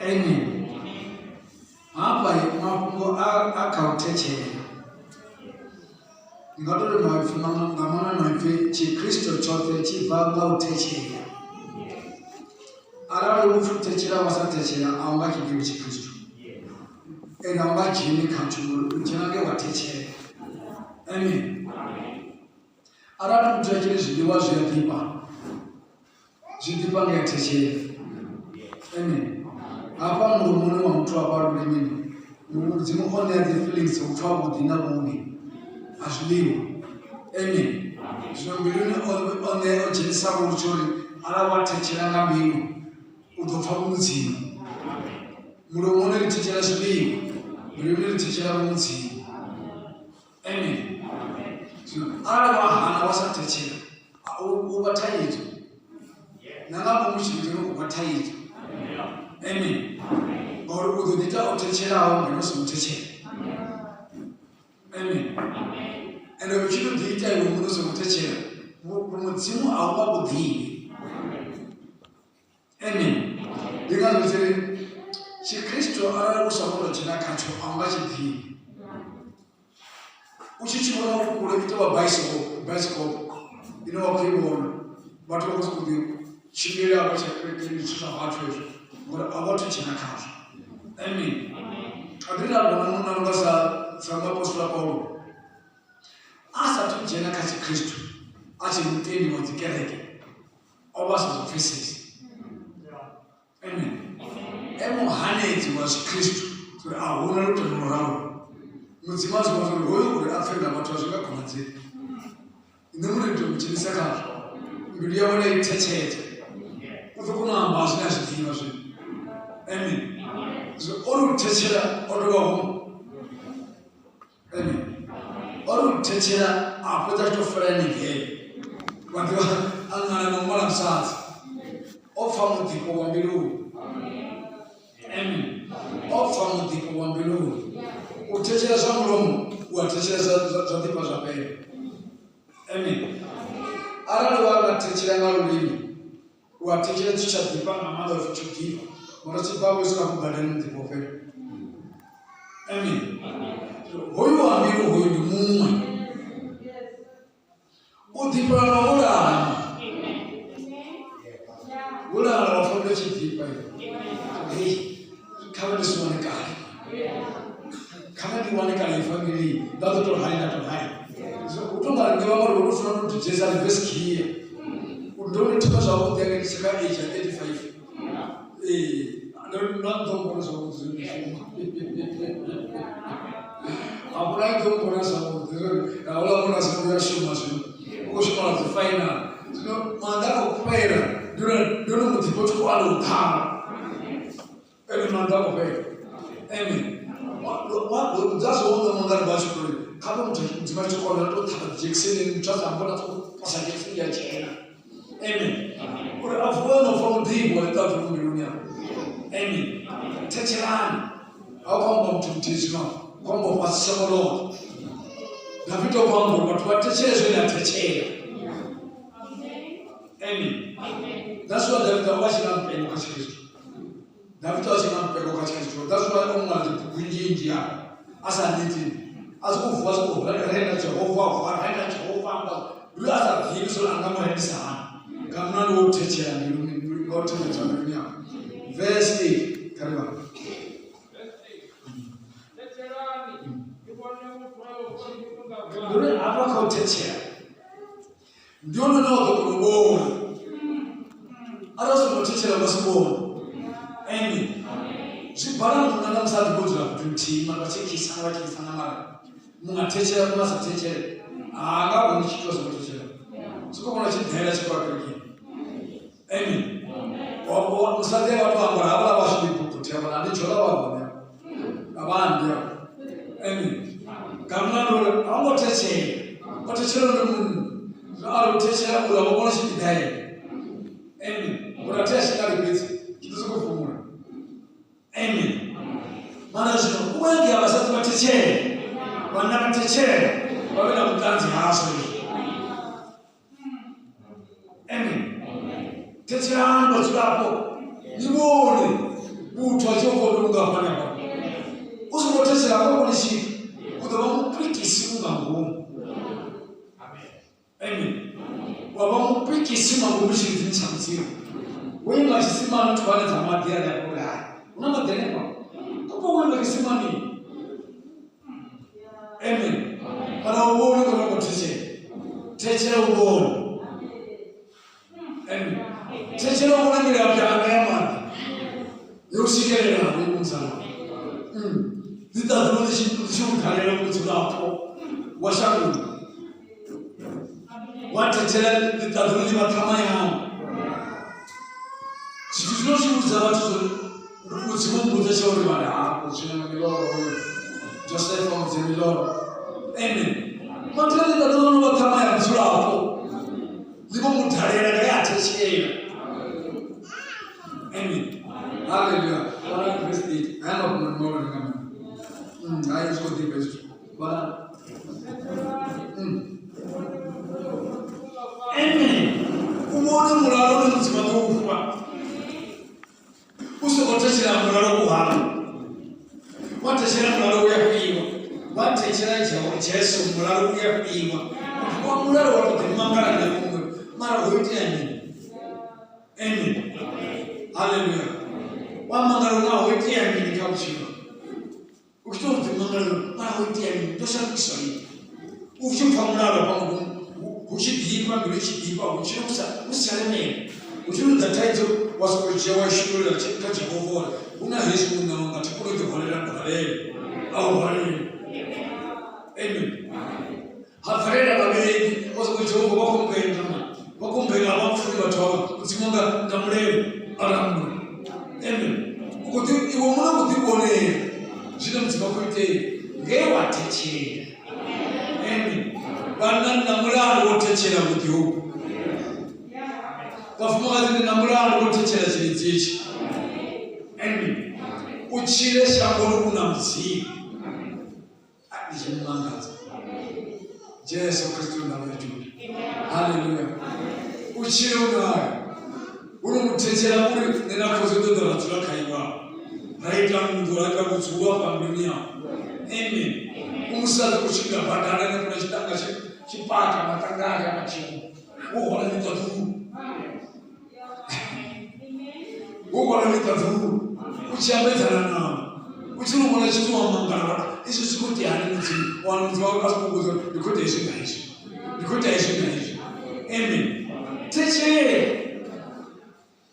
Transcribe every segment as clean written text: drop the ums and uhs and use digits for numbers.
Amen. Hafha mafhungo a kha u thetshela. Ndi nga tori maipfi nga maṅwe maipfi tshikhristo tshoṱhe tshi bva nga u thetshela. Arali u pfhi u thetshela wa sa thetshela a u nga tshi ḓivhi tshikhristo ende a u nga dzheni khatsho ngori u dzhena nge wa thetshela. Amen. Arali muthu a tshi ri zwiḽiwa zwi a ḓifha zwi ḓifha nga thetshela. Amen. Hafha mulomoni wa muthu hafha lulimini mudzimu o ṋea dzi feelings u pfha vhuḓi na vhuvhi ha zwiḽiwa. Amen. Zwino mbiluni o ṋea o dzhenisa vhuthu uri arali wa thetshela nga mbilu u ḓo pfha vhumudzimu. Mulomoni ri thetshela zwiḽiwa, mbiluni ri thetshela vhumudzimu. Amen. Zwino arali wa hana wa sa thetshela u vha thaidzo na nga ngomu tshivhidzoni u vha thaidzo. Amen. Ngauri u ḓo ḓi ita o thetshelaho ngeno u songo thetshela. Amen. Ende u tshi to ḓi ita iwe muṋe u songo thetshela Mudzimu a u nga vhu ḓivhi. Amen. Ndi ngazwo tshi ri tshikhristo arali u sa kona u dzhena khatsho a u nga tshi ḓivhi. U tshi tshi vhona u kule i tovha baisikopo baisikopo ine wa khou i vhona vhathu vha khou sokou ḓi tshimbila vha tsha kerekeni zwithu zwa vhathu hezwo ngori a vha thu dzhena khazwo. Amen. A thi ra vhona munna no nga sa sa muapostola Paulo a sathu dzhena kha tshikhristo a tshe mutendi wa dzi kereke o vha a sa zwi pfesesi. Amen. E muhanedzi wa tshikhristu uri a huna lutendo lwo ralo. Mudzimu a zwi vhona uri hoyu uri a pfe nga vhathu a zwi nga konadzei. Nṋe muṋe ndi tou mu dzhenisa khazwo mbilu yawe nda i thetshedza u ḓo kona u amba zwine a zwi ḓivha zwino. Amen. Zwino o ri u thetshela o dovha hu Amen. O ri u thetshela a fhedza a tshi tou fela haningei wa ḓivha a ṅala na u mala musadzi o pfa muḓifho wa mbiluni. Amen. O pfa muḓifho wa mbiluni. U thetshela zwa mulomo u a thetshela zwa ḓifha zwa fhela. Amen. Arali wa nga thetshela nga lulimi u a thetshela tshi tsha ḓifha nga maanḓa upfi tsho ḓifha mara tshi bva vho swika badani muḓifho fhela. Amen. Hoyu wa mbilu hoyu ndi muṅwe u ḓifhelwa na u lala u lala wa pfa ndo tshi ḓifha hei kha vha ndi si wane kale kha vha ndi wane kale ivangeli nda ḓo tou hai nda tou hai u tou nga riṋe vhaṅwe ri vho tou funa u dzhenisa reverse gear uri ndo no thoma zwavhuḓi anga ndi tshi kha age ya 35 ee ndo ndo ḓo mbona zwavhuḓi zwino ndi shuma a vhona ḓo mbona zwavhuḓi uri na houḽa muna zwino uya shuma zwino u khou shuma na dzi final zwino maanḓa a khou fhela ndi hone muḓifho u tshi khou aluwa u ṱhavha ene maanḓa a khou fhela amen dza zwo nṋe muṋe ri vha tshi khou ri kha vha muthu mudzimu a tshi kona to ṱhavha dzhekiseni muthu a sa amba na posa dzhekiseni ya dzhena amen uri a vuwe no pfa muḓifho wa ṱaḓulu mbiluni yawe amen thetshelani a u khou amba muthu muthihi zwino u khou amba fhasi shango ḽoṱhe Davida o khou amba uri vhathu vha thetshele zwine a thetshela amen that's why Davida o vha tshi na mupengo kha tshikristo Davida o tshi na mupengo kha tshikristo that's why o ṅwala dzibugu nnzhi nnzhi afha a sa neti a sokou vuwa sokou renda Jehova vuwa renda Jehova amba ndi a sa ḓivhi zwo anga mu rendisa hani nga mulandu wa u thetshela mbiluni nga u thetshela mbiluni yawe verse 8 kha ri vhale Ndi uri hafha kha u thetshela ndi hone hune wa ḓo kona u vhona arali u songo thetshela u nga si vhone amen zwi bala munna na musadzi vho dzula fhethu nthihi mara vha tshi khisana vha tshi khisana mara muṅwe a thetshela muṅwe a sa thetshele ha nga vhoni tshithu a songo thetshela soko vhona tshi ḓela tshi khou ya kerekeni amen musadzi a vha to ambara havhaḽa vha shumi phuphuthi havhaḽa ndi tshola vha hone a vha ambi avho amen nga mulandu uri a ngo thetshela o thetshela ndi munna zwino arali u thetshela uri a vha vhona tshi ḓi ene amen uri a thi a tshi nga fhedzi tshi ḓo sokou fhumula amen mara zwino u engea vhasadzi vha thetshele vhanna vha thetshele vha vhe na vhuṱanzi hazwo izwo amen thetshelani vhadzulapo ni vhone. Vhuthu ha Jehova ndi vhungafhani hafha. U songo thetshela nga vhone tshithu, u ḓo vha mupikisi u nga ngomu. Amen. Wa vha mupikisi nga ngomu tshilidzini tsha Mudzimu. Wo ima tshisimani u tshi khou hanedza maḓi hanefho uri hai, hu na maḓi hanefha. Khou pfa wo ima tshisimani. Amen. Mara u vhone kana u khou thetshela. Thetshela u vhone. Amen. Thetshela u vhone milambo yanga ya maḓi yo swikelelaho i vhudzaho. Ḽiṱaḓulu ḽi tshi u dalela mudzulapo wa shangoni wa thetshela ḽiṱaḓulu ḽi vha ṱhama yau. Zwithu zwino zwi vhudza vhathu zwori Mudzimu mbudza tsha uri vhale hafho zwino nga miloro hoyo Josefa mudze miloro. Amen. Mathina ḽiṱaḓulu ḽo no vha ṱhama ya mudzulapo ḽi vho mu dalela nga ya thetshela. Amen. Hallelujah. Vhala verse 8. Haya mafhungo ndi mahulwane nga maanḓa. Hayi zwi khou ḓifha hezwi. Vhala. Amen. U vhone mulalo une Mudzimu a ḓo u fha. U songo thetshela mulalo u haṋu. Wa thetshela mulalo u ya fhiwa. Wa thetshela Jesu mulalo u ya fhiwa. Wa mulalo wa tou ḓi mangala na muṅwe. Mara ho itea mini? Amen. Hallelujah. Wa mangala na ho itea mini kha vhutshilo? U tshi tou ḓi mangala mara ho itea mini? Ndo shandukiswa lini? U tshi pfa mulalo hafha ngomu hu tshi ḓifha mbilu i tshi ḓifha vhutshilo vhu sa vhu si tsha lemela. Hu tshi ḓa thaidzo wa sokou dzhia wa i shululela kha Jehova uri hu na hezwi muṋe wanga thi koni u ḓi hwalela ndo hwalele a u hwaleli. Amen. Ha bvelela vhavhengi wa sokou Jehova vha khou mpenga mani vha khou mpenga vha pfuni vhathu avha mudzimu wanga nga mulelo a langula. Amen. U khou ḓi iwe muṋe u khou ḓi vhonela zwine mudzimu a khou itea nge wa thetshela. Amen. Vhanna ni na mulalo wo thetshela vhuḓi hovhu. Vhafumakadzi ni na mulalo wo thetshela tshilidzi itshi. Amen. U tshile shangoni u na Mudzimu. Ndi tshi mangadza. Jesu Kristo ndavha ya Juda. Haleluya. U tshile u naye. U no mu thetshela uri nṋe na khosi ḓo ḓa ra dzula kha iwe. Ra ita nnḓu ra ita vhudzulo hafha mbiluni yau. Amen. U musadzi u tshimbila badani hanefho na tshiṱanga tshipaka maṱanga aya matshelo. Wo hwala ḽiṱaḓulu. Wo hwala ḽiṱaḓulu. U tshi ambedzana navho. U tshi vhona tshithu wa mangala izwi zwi khou itea hani Mudzimu. Wa wana Mudzimu a tshi khou vhudza uri ndi khou ita hezwi nga hezwi. Ndi khou ita hezwi nga hezwi. Amen. Thetshela.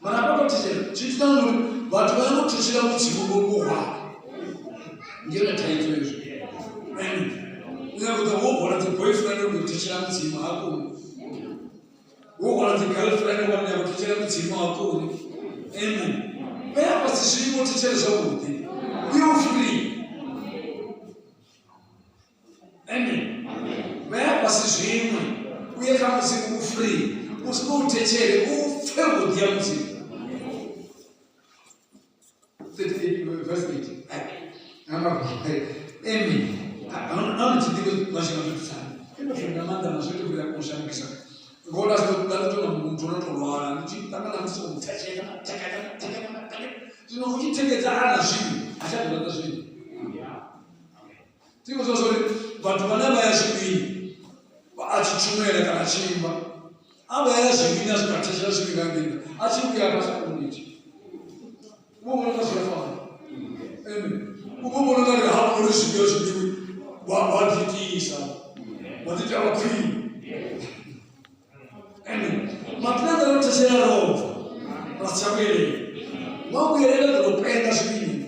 Mara hafha kho thetshela zwi ita uri vhathu vha nyanga u thetshela Mudzimu vho hwala. Ndi yone thaidzo hezwi. Amen. U nyanga u ḓa wo hwala dzi boyfriend uri u thetshela Mudzimu ha koni. Wo hwala dzi girlfriend wa nyanga u thetshela Mudzimu ha koni. Amen. Vhea fhasi zwiimo thetshele zwavhuḓi. Uye u free. Amen. Vhea fhasi zwiṅwe u ye kha Mudzimu u free. U songo u thetshele u pfe vhuḓi ha Mudzimu. 38 verse 8. Amen. Nahone tshi ḓivhe vha tshi nga zwi ino zwi nga maanḓa na zwithu vhuya u shandukisa ngori a si ḓo tou na muthu no to lwala ndi tshi ṱangana musi u thetshela thekela thekela thekela zwino u tshi thekedza a na zwivhi a tsha ḓo laṱa zwivhi Thi khou zwa uri vhathu vhane vha ya zwivhini a tshi tshumela kana a tshi imba a vha ya zwivhini a swika thetshelesa zwivhi nga nḓila a tshi vhuya a sa koni itshi u vho vhona nga zwi a fana amen u vho vhona nga ri ha uri zwivhi a zwi ḓivhi wa wa ḓiitisa wa ḓiita wa khwine amen mathina ḓo ro thetshelela robva ra si tsha vhuyelela wa vhuyelela ḓo penga zwivhini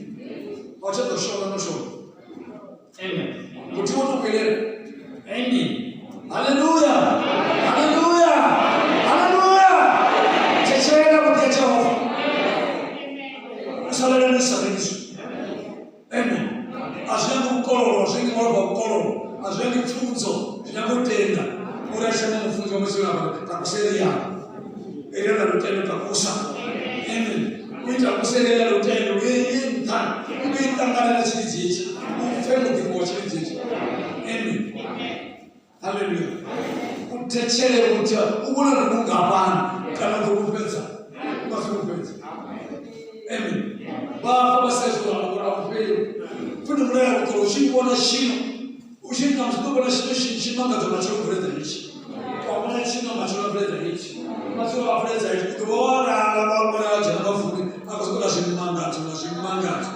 wa tsha ḓo shona no shona amen muthu wo to vhuyelela amen haleluya haleluya haleluya thetshelela vhuḓi ha Jehova u sa lalani sa rengiswi Amen. A zwi nyagi vhukololo, a zwi nyagi malofha a vhukololo, a zwi nyagi pfunzo, zwi nyaga u tenda. Uri a tshi amba mufunzi wa musi afha takusa Elia. Elia na lutendo takusa. Amen. U ita takusa Elia na lutendo, u ye nṱha, u ye ṱangana na tshilidzi itshi. U pfe muḓifho wa tshilidzi itshi. Amen. Haleluya. U thetshele muthu u vhone uri vhungafhani kana u ḓo vhufhedza. U nga si vhufhedze. Amen. Vha fa tshi vhona tshino u tshi nga musi ḓo vhona tshino tshimangadzo matshelo bveledza hetshi wa vhona tshino matshelo a bveledza hetshi matshelo a bveledza hetshi u ḓo vha wa lala wa vhona wa dzhena mavuni a khou sokou ita zwimangadzo na zwimangadzo.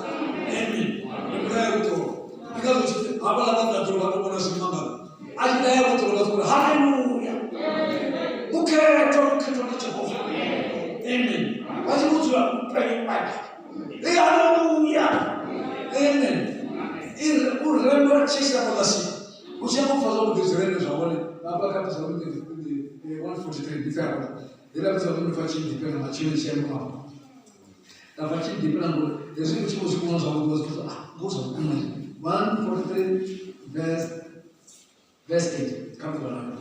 Amen. Ndi mulayo vhuṱolo. Ndi ngazwo tshi pfi hafhaḽa vha ṱaḓulu vha tou vhona zwimangadzo. A tshi laya vhuṱolo vha uri haleluya. Mukhethwa mukhethwa ndi Jehova. Amen. Vha tshi vhudzula penya. Hey, haleluya. Amen. U rembela tshisa vha si. U tshi amba pfa zwavhuḓi zwirendo zwa hone hafha kha Psalm 143 ndi pfa hafha. Hela Psalm ndi pfa tshi ḓifhela matshelo tshi amba hafha. Nda pfa tshi ḓifhela ngori hezwi u tshi vho zwi vhona zwavhuḓi wa zwi pfa ah ngo zwa vhukuma izwi. 143 verse 8 kha vhuḓi vhalani.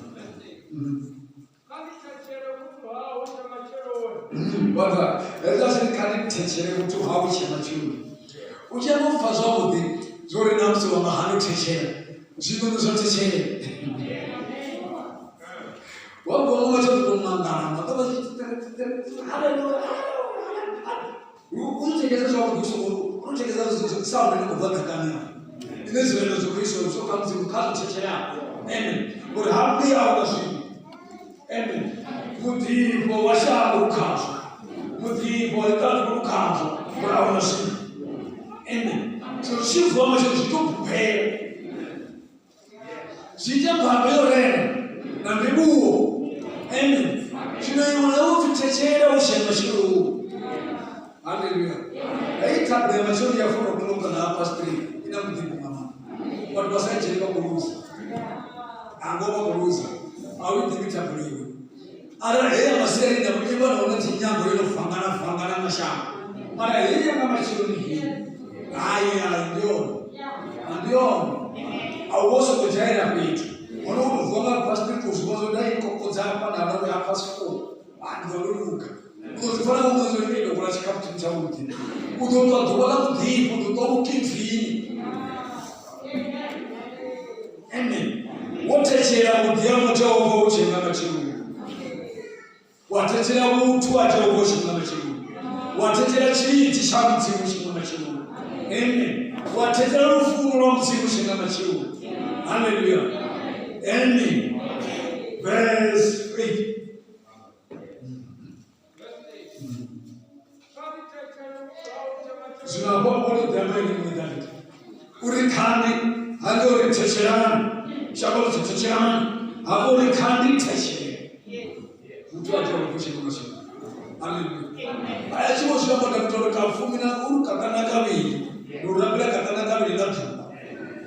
Kha ndi thetshele vhuthu hau tsha matsheloni. Vhona, hezwi a tshi ri kha ndi thetshele vhuthu hau tshe matsheloni. U tshi amba pfa zwavhuḓi zwo ri na musi wa nga hana u thetshela zwiṋoni zwo thetshela. Wa bva nga matsheloni to mangala maḓuvha haleluya. U thetshelesa zwavhuḓi u songo u thetshelesa sound ine khou bva ḓakani afho ine zwirendo zwi khou iswa zwo kha mudzimu kha zwi thetshelaho amen ngori ha vhuya a huna zwino amen muḓifho wa shango u khazwo muḓifho wa ḽiṱaḓulu u khazwo ngori a huna zwino amen so tshi vuwa matshelo zwi to bubela zwi ite phando yo rena na ndivhuwo amen zwino iwe na upfi thetshela u shaya matsheloni haleluya heyi thabelo ya matsheloni ya four o'clock na half past three i na muḓifho nga maanḓa vhathu vha sa dzheni vha khou luza ango vha khou luza a u i ḓivhi thabelo iwe arali heyi ya masiari na i vha na hone dzinyambo yo no vangana vangana mashango mara heyi ya nga matsheloni heyi hayi hayi ndi yone ndi yone a u vho sokou dzhaela fhethu hone u tou vuwa nga past three to zwi vhona zwo nda i kokodza hafha na ndo ya past four a ndi ḓo ndo luga u ḓo zwi fana nga uri ndo vula tshikhafuthini tshavhuḓi u ḓo ṱwa ḓuvha ḽa vhuḓifho u ḓo ṱwa vhukibvini amen wo thetshela vhuḓi ha Jehova u tshi nga matsheloni wa thetshela vhuthu ha Jehova u tshi nga matsheloni wa thetshela tshilidzi tsha Mudzimu u tshi nga matsheloni amen wa thetshela lufuno lwa Mudzimu u tshi nga matsheloni haleluya amen verse 8. Zwino hafho o tou ḓi amba ene muṋe Davida uri khani hange uri thetshelani shango ḽoṱhe thetshelani hafho uri khani thetshele muthu a tea u tshino matshelo haleluya a tshi vho zwi amba Davida uri kafumi na uri kaṱana kavhili ndi u rabela kaṱana kavhili nga ḓuvha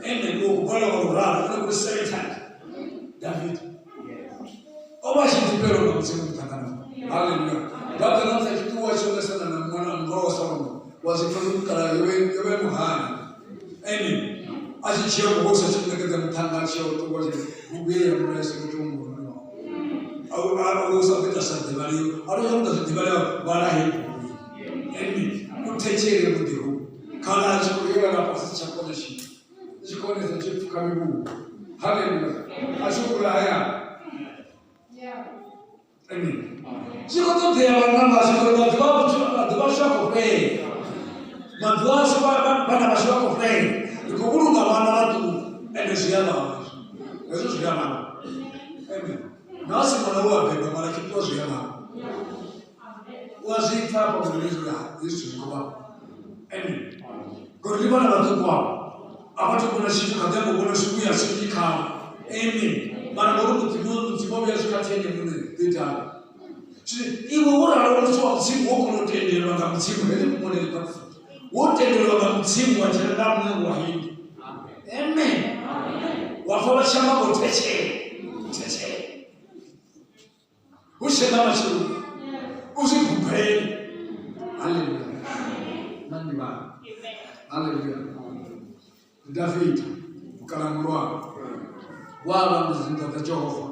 ene ndi u balelwa nga luraru ene kuri seven times Davida o vha a tshi ḓifhelwa nga mudzimu muṱangano haleluya vha ḓa na musi a tshi ṱuwa tshi onesana na ṅwana murwa wa salomo wa zwi pfa mukala yo vhe muhali amen a tshi dzhia vhuhosi a tshi mu ṋekedza muṱhannga a tshi ya u ṱuwa tshi bugu ye ya mulayo songo tea u muhulwane wawe u sa ḓo ita sa ḓivhaleo a tou ita zwi ḓivhaleo vhala heyi bugu amen u thetshele vhuḓi hu khala a tshi khou yelana fhasi tsha kona tshithu tshi konesa tshi pfuka mivhundu haleluya a tshi vhulaya amen zwi khou ṱoḓea vhanna vhashu uri maḓuvha maḓuvha ashu a khou fhela maḓuvha ashu vhana vhashu vha khou fhela ri khou vhulunga vhana vhaṱuku ende zwi a vhavha hezwo zwi a vhavha amen na si ṅwana we a beba mara tshifhiwa zwi a vhavha u a zwi pfa hafha uri hezwi hezwi zwithu zwi khou vhavha amen Ngori ndi vhana vhaṱuku avho a vha thu vhona tshithu kha ḓi amba vhona zwivhuya zwinzhi khavho amen mara ngori mudzimu mudzimu o vhuya swika thi ene muṋe ḓo itani zwino iwe wo ralo muthu wa mudzimu wo kona u tendelwa nga mudzimu heḽi fhungo ḽi ḽi wo tendelwa nga mudzimu wa dzhena nga muṋango wa hendi amen wa pfa vha tshi amba ngo thetshela thetshela hu tshe nga matsheloni u zwi bubele haleluya nandi vha haleluya Davida mukala mulwana wa lwa dzinndwa dza Jehova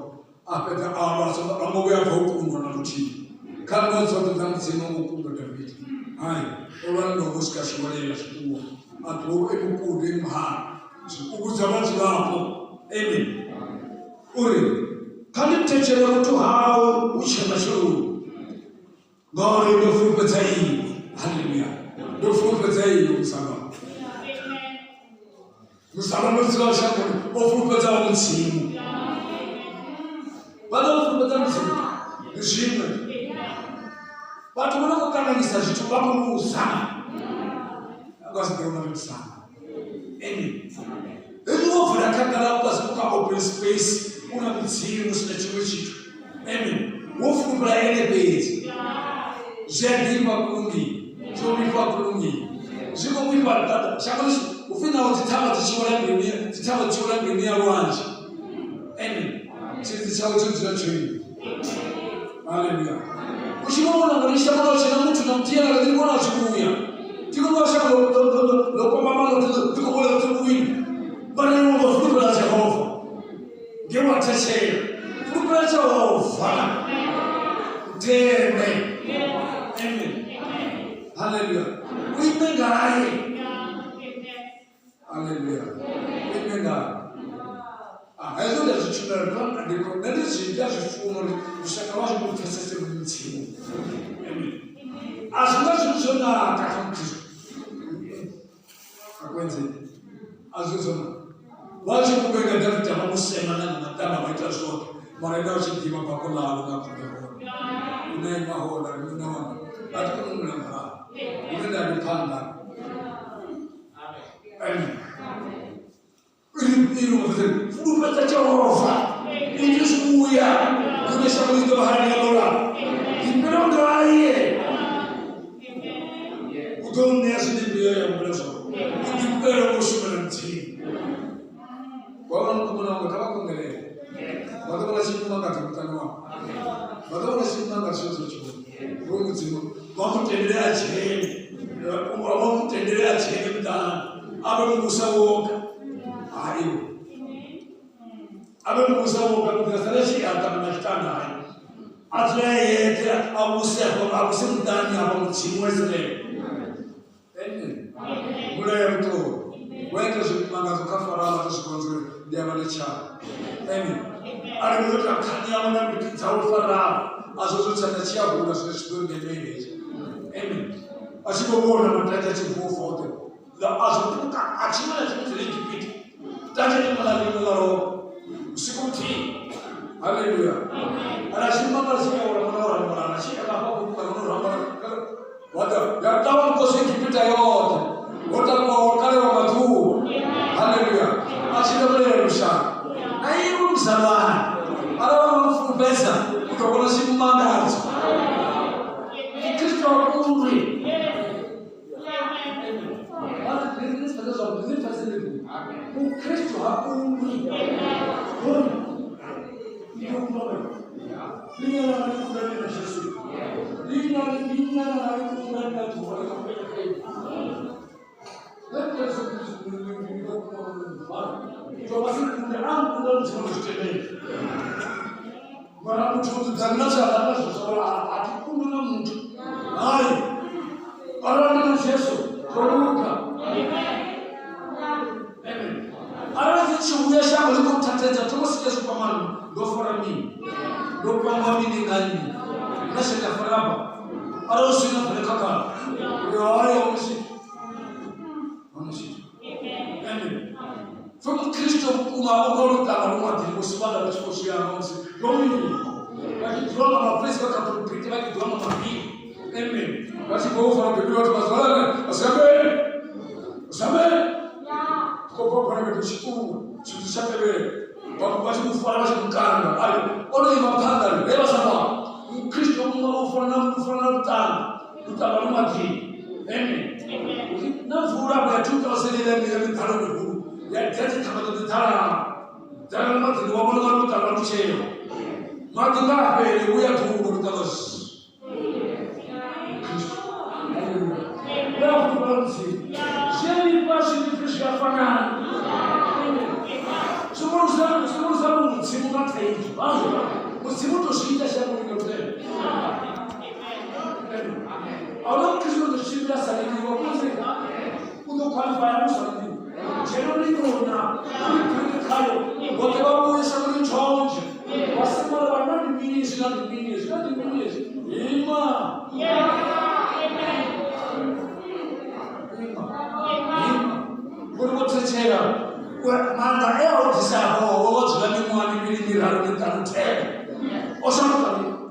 a fhedza a lwa a ngo vhuya bva u kundwa na luthihi kha nndwa dzoṱhe dza mudzimu ngo kundwa Davida hai o lwa nndwa ngo swika tshiwelela tshiṱuwa a ṱuwa e mukundu e muhali u vhudza vhadzulapo amen uri kha ndi thetshele vhuthu hau hu tshe matsheloni ngauri ndo fulufhedza iwe haleluya ndo fulufhedza iwe musanda. Muzalwane o dzulaho shangoni o fulufhedzaho Mudzimu. Vha ḓo fulufhedza Mudzimu ndi zwiṅwe. Vhathu vho no khou ṱanganyisa zwithu vha khou luza. Nga zwi ḓo uri musana. Amen. Hezwi wo vula khagala u kha open space u na Mudzimu u si na tshiṅwe tshithu. Amen. Wo fulufhela ene fhedzi. Zwi a ḓifha kulungile. Zwo vhifha kulungile. Zwi khou vhifha shango ḽi u pfi naho dzithavha dzi tshi wela mbiluni dzithavha dzi tshi wela mbiluni ya lwanzhe. Amen. Tshilidzi tshawe tsho dzula tsho ima. Haleluya. U tshi vho vhona ngori shango ḽo tshena muthu na muthihi anga ḓi vhona zwi vhuya. Thi khou vha shango ḽo kwamama ḽoṱhe ḽi khou vhona ḽoṱhe vhuwini. Mara iwe wa fulufhela Jehova. Nge wa thetshela. Fulufhela Jehova. Tende. Amen. Haleluya. U ime ngaye. Haleluya. U ime ngaye. Hezwo nda zwi tshumela ndi nṋe ndi zwi ndi a zwi funa uri lushaka lwashu lu pfesese Mudzimu. Amen. A zwi nga zwithu zwo naka kha Mukristo. Akwenzeki. A zwi zwo naka. Vha tshi vhuvhenga Davida vha mu sema na nga maṱamba vha ita zwoṱhe. Mara ene a tshi ḓivha bako ḽawe nga khombe hone. Hune a ima hone a ri muṋe wanga a thi koni u humela murahu. Hune nda ndi phanḓa. Amen. Fulufhedza Jehova ite zwivhuya hune shango ḽi ḓo vha hani nga ḽo ḓifhela ngaye u ḓo ṋea zwine mbilu ya humbula zwone u ḓifhela ngo shumela Mudzimu. Wa vhona mukomana wanga kha vha konḓelele vha ḓo vhona tshimangadzo muṱani wavho vha ḓo vhona tshimangadzo tsho tsho uri Mudzimu vha mu tendele a dzhene vha mu tendele a dzhene muṱani a vhe muvhusa woga. Hai a vhe muvhusa woga muḓi a sale tshi a ṱangana tshitandani a dzule a yeṱhe a vhuse afho a vhuse muṱani afha Mudzimu wa Israele. Amen. Mulayo muṱuku wa ita zwimangadzo kha Farao a zwi kona uri ndi a vha ndi tshawe. Amen. Arali ndo ita khani yawe na mbiti dzawe Farao a zwo zwo tshanḓa tshi a hula zwine zwi ḓo ndemele hezwi. Amen. A tshi khou vhona matanzhe a tshi vuwa oṱhe a zwi puka a tshiṅwe na tshiṅwe tsha Egipita tanzhe ḽiṅwe na ḽiṅwe ḽa lovha vhusiku vhuthihi. Haleluya. Ara tshi manga tshi ya uri mwana uri mwana tshi ya hafha ku kana uri mwana wada ya tawa nkosi Egipita yoṱhe ho takuwa kale wa maḓuvha. Haleluya. A tshi lavhelela lushaka na iwe muzalwane arali wa mufulufhedza u ḓo vhona tshimangadzo. Mukristo wa kundwi. Mukristo ha kundwi. Mara muthu u dzudzanya na tsha na zwo zwa a thi kundwi na muthu. Hai. Arali na Jesu zwo luga. Amen. Arali zwi tshi vhuya shango ḽi khou thathedza thoma si Yesu kwamani ndo fara mini ndo kwangwa mini nga nnyi na shaka faraba arali u sina bvele khagala uri hayi a Amen. Pfhi mukristo vhukuma o nga luṱanga lu maḓini musi vhana vha tshi khou zwi amba musi ro mini vha tshi dzula nga mapulisi vha kha pulpiti vha tshi dzula nga mavili. Amen. Vha tshi khou fara bivhili vhathu vha zwalane asameni asameni khou bva khona fhethu tshiṱuku tshithu tsha tevhela vha tshi mu fara vha tshi mu kanda ari o no ima phanḓa ri he vha sa fara mukristo vhukuma u fana na u fana na luṱanga luṱanga lu maḓini. Amen. Na mvula ya 2011 ya miḓalo mihulu ya dzhia dzithavha dzoṱhe dza lala dza lala maḓini wa vhona uri luṱanga lu tsheo maḓi nga a fhele vhuya ḓulu luṱanga zwi a fanana zwivhulusa Mudzimu nga thaidzo Mudzimu u to zwi ita shangoni nga lutendo. A huna mukristo u ḓo tshimbila sa lindiwa kunze u ḓo qualifya u sa lindiwa dzheno ni kona uri khayo vhoṱhe vha vhuye shangoni tshonzhe vha simala vha na ndi mini izwi na ndi mini izwi na ndi mini izwi ima ima ima ngori vho thetshela miraru miṱanu 10 o shanduka lini?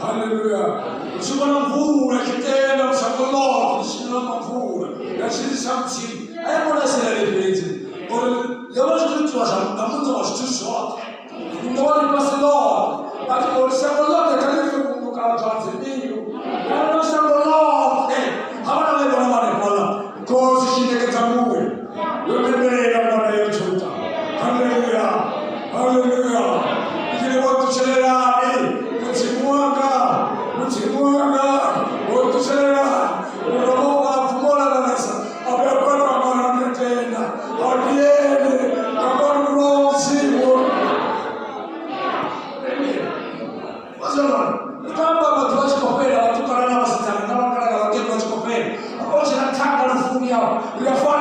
Haleluya. U tshi vhona mvula tshi tenda shango ḽoṱhe ḽi tshi na mvula ya tshili tsha Mudzimu a i vhona Isiraele fhedzi uri yo vha zwi khou itiwa zwa nga muṋe wa zwithu zwoṱhe muṋe wa ḽifhasi ḽoṱhe a tshi khou ri shango ḽoṱhe kha ḽi fukukadzwa dzimbilu kana shango ḽoṱhe ha vhana vha i vhona vhanefhaḽa khosi tshi ṋekedza muya yo pembelela ngwana yo tshuta. Haleluya, haleluya. Ikile wo ṱutshelelani Mudzimu wanga, Mudzimu wanga wo ṱutshelelani mulomo wa bvumo la lalesa a vhuya kwana mara ndi tenda a ndi ene nga murwa wa Mudzimu. Kamba vhathu vha tshi khou fhela, vhatukana na vhasidzana na vhakalaha, vhakegulu vha tshi khou fhela, a vha tshena thanga lufuni yavho ri a fana.